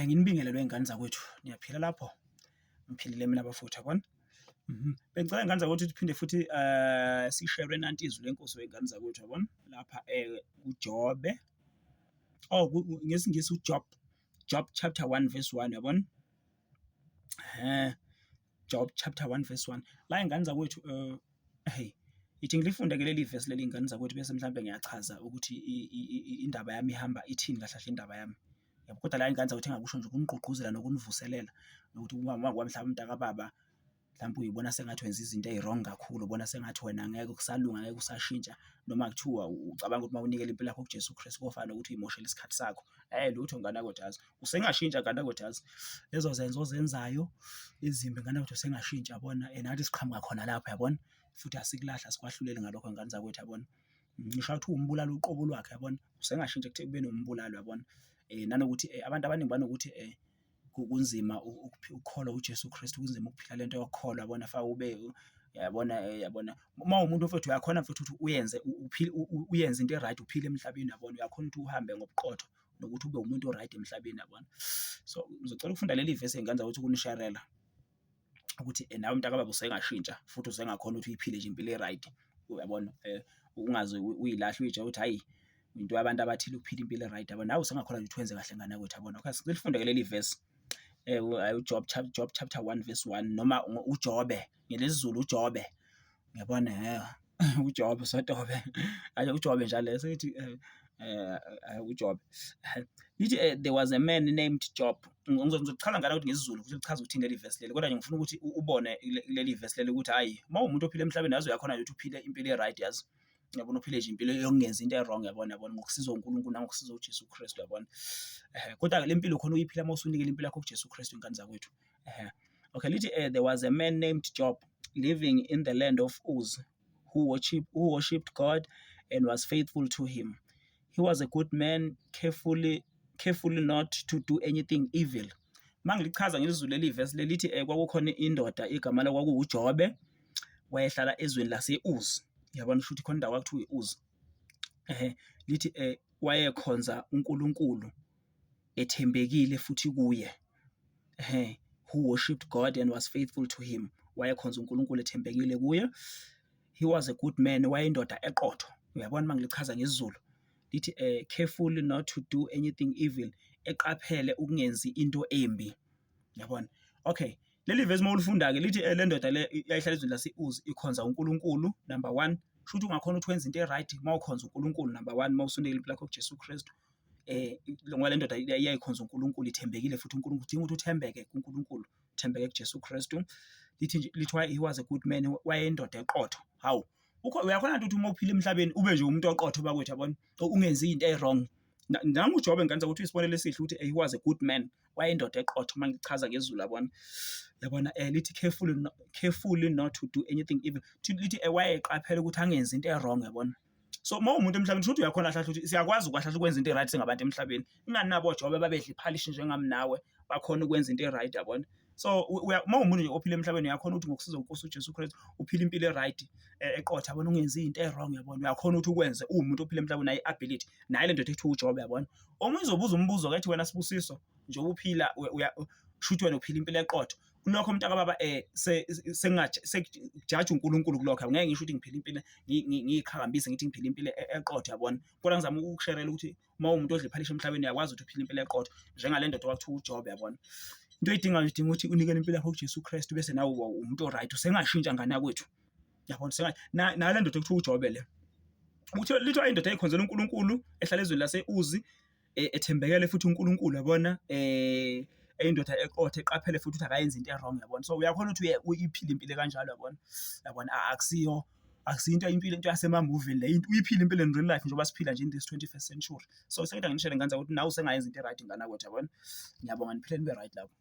Nginibingelele wey'ngane zakwethu, niyaphila lapho? Ngiphilile mina bafowethu, yabona? Bengicela ngane zakwethu siphinde futhi sishere nanti izwi lenkosi wey'ngane zakwethu, yabona? Lapha kuJobe, oh ngesiNgisi uJob, Job chapter 1 verse 1, yabona? Job chapter 1 verse 1. La ingane zakwethu hey, ithi ngilifunde ke leli verse leli ingane zakwethu, bese mhlambe ngiyachaza ukuthi indaba yami ihamba ithini kahle kahle indaba yami. Yabo, kodwa la ingane zakwethu engakusho nje ukunigqugquzela nokunivuselela nokuthi uma mhlawumbe umntakababa mhlawumbe uyibona sengathi wenza izinto eyi-wrong kakhulu, ubona sengathi wena ngeke kusalunga, ngeke usashintsha, noma kuthiwa ucabanga ukuthi uma unikela impilo yakho kuJesu Kristu kofana nokuthi uyimoshela isikhathi sakho. Lutho ngane yakwethu yazi, usengashintsha ngane yakwethu yazi, lezo zenzo ozenzayo ezimbi ngane yakwethu usengashintsha yabona, nathi siqhamuka khona lapho yabona, futhi asikulahli asikwahluleli ngalokho ngane zakwethu yabona. Ngisho kuthiwa umbulali uqobo lwakhe yabona, usengashintsha ekuthe ekubeni umbulali yabona. Nanokuthi abantu abaningi banokuthi kunzima ukukholwa uJesu Kristu, kunzima ukuphila le nto yokukholwa yabona, faka ube yabona yabona. Uma uwumuntu mfethu uyakhona mfethu ukuthi uyenze uyenze into e-right uphile emhlabeni yabona, uyakhona ukuthi uhambe ngobuqotho nokuthi ube umuntu o-right emhlabeni yabona. So, ngizocela ukufunda leli vesi ey'ngane zakwethu ukunisherela ukuthi nawe mntakababa usengashintsha futhi usengakhona ukuthi uyiphile nje impilo e-right, uyabona? Ungaze uyilahle uy'tshele ukuthi hhayi into yabantu abathile ukuphila impilo e-right yabo, nawe usengakhona nje ukuthi wenze kahle ngane yakwethu yabona. Okay, silifunde-ke leli vesi uJob Job chapter 1 verse 1 noma uJobe ngelesiZulu uJobe, uyabona uJobe uSotobe, hhayi uJobe nje le seyithi uJobe. Lithi there was a man named Job. Ngizochaza ngala ukuthi ngesiZulu ukuthi lichaza ukuthini leli vesi leli, kodwa nje ngifuna ukuthi ubone leli vesi leli ukuthi hhayi uma uwumuntu ophila emhlabeni yazi uyakhona nje ukuthi uphile impilo e-right yazi. Uyabona uphile nje impilo yokungenzi into e-wrong yabona, yabona ngokusizwa uNkulunkulu nangokusizwa uJesu Kristu yabona. Kodwa-ke le mpilo khona uyiphila uma usunikela impilo yakho kuJesu Kristu ingane zakwethu. Okay, lithi there was a man named Job living in the land of Uz who worshipped God and was faithful to him. He was a good man, carefully not to do anything evil. Mangilichaza ngesiZulu leli verse lelithi kwakukhona indoda igama layo kwakuwuJobe, wayehlala ezweni lase-Uz. Yabona kusho ukuthi khona indawo kwakuthiwa i-Uz. Lithi wayekhonza uNkulunkulu ethembekile futhi kuye. Who worshipped God and was faithful to him. Wayekhonza uNkulunkulu ethembekile kuye. He was a good man, wayeyindoda eqotho. Uyabona uma ngilichaza ngesiZulu lithi carefully not to do anything evil, eqaphele ukungenzi into embi. Yabona? Okay, leli vesi uma ulifunda-ke lithi le ndoda le yayihlala ezweni lase-Uz ikhonza uNkulunkulu, number one. Kusho ukuthi ungakhona ukuthi wenze into e-right uma ukhonza uNkulunkulu, number one, uma usunikela impilo yakho kuJesu Kristu. Ngoba le ndoda yayikhonza uNkulunkulu ithembekile futhi uNkulunkulu, kudinga ukuthi uthembeke kuNkulunkulu, uthembeke kuJesu Kristu. Lithi nje lithi he was a good man, wayeyindoda eqotho. Hawu, uyakhona ukuthi uma uphila emhlabeni ube nje umuntu oqotho bakwethu yabona, ungenzi into e-wrong. Nangu uJobe ngane zakwethu uyisibonelo esihle ukuthi he was a good man, wayeyindoda eqotho uma ngichaza ngesiZulu yabona. Yabona lithi carefully not to do anything evil. Lithi wayeqaphela ukuthi angenzi into e-wrong yabona. So uma uwumuntu emhlabeni kusho ukuthi uyakhona kahle ukuthi siyakwazi kahle ukwenza into e-right singabantu emhlabeni. Ingani nabo oJobe babedla iphalishi njengami nawe, bakhona ukwenza into e-right yabona. So uma uwumuntu nje ophila emhlabeni uyakhona ukuthi ngokusiza kweNkosi uJesu Kristu uphile impilo e-right eqotho yabona, ungenzi into e-wrong yabona. Uyakhona ukuthi ukwenze uwumuntu ophila emhlabeni unayo i-ability, nayo le ndoda ekuthiwa uJobe yabona. Omunye uzobuza umbuzo-ke ethi wena Sibusiso njengoba uphila kusho ukuthi wena uphila impilo eqotho. Kulokho mntakababa sekujaja uNkulunkulu kulokho, angeke ngisho ukuthi ngiphila impilo ngiyiqhakambise ngithi ngiphila impilo eqotho yabona. Kodwa ngizama ukukusherela ukuthi uma uwumuntu odla iphalishi emhlabeni uyakwazi ukuthi uphile impilo eqotho njengale ndoda okwakuthiwa uJobe yabona. Into oyidingayo udinga ukuthi unikele impilo yakho kuJesu Kristu bese nawe uba umuntu o-right, usengashintsha ngane yakwethu yabona. Nale ndoda ekuthiwa uJobe le, kuthiwa lithiwa indoda eyikhonzela uNkulunkulu ehlala ezweni lase-Uzi, ethembekele futhi uNkulunkulu yabona, eyindoda eqotho eqaphele futhi ukuthi akayenzi into e-wrong yabona. So uyakhona ukuthi uyiphile impilo ekanjalo yabona, yabona akusiyo akusiyo into impilo into yasemamuvini le, uyiphile impilo in real life njengoba siphila nje in this 21st century. So sekuthi anginishele ngane zakwethu nawe usengayenza into e-right ngane yakwethu yabona. Ngiyabonga niphile nibe right lapho.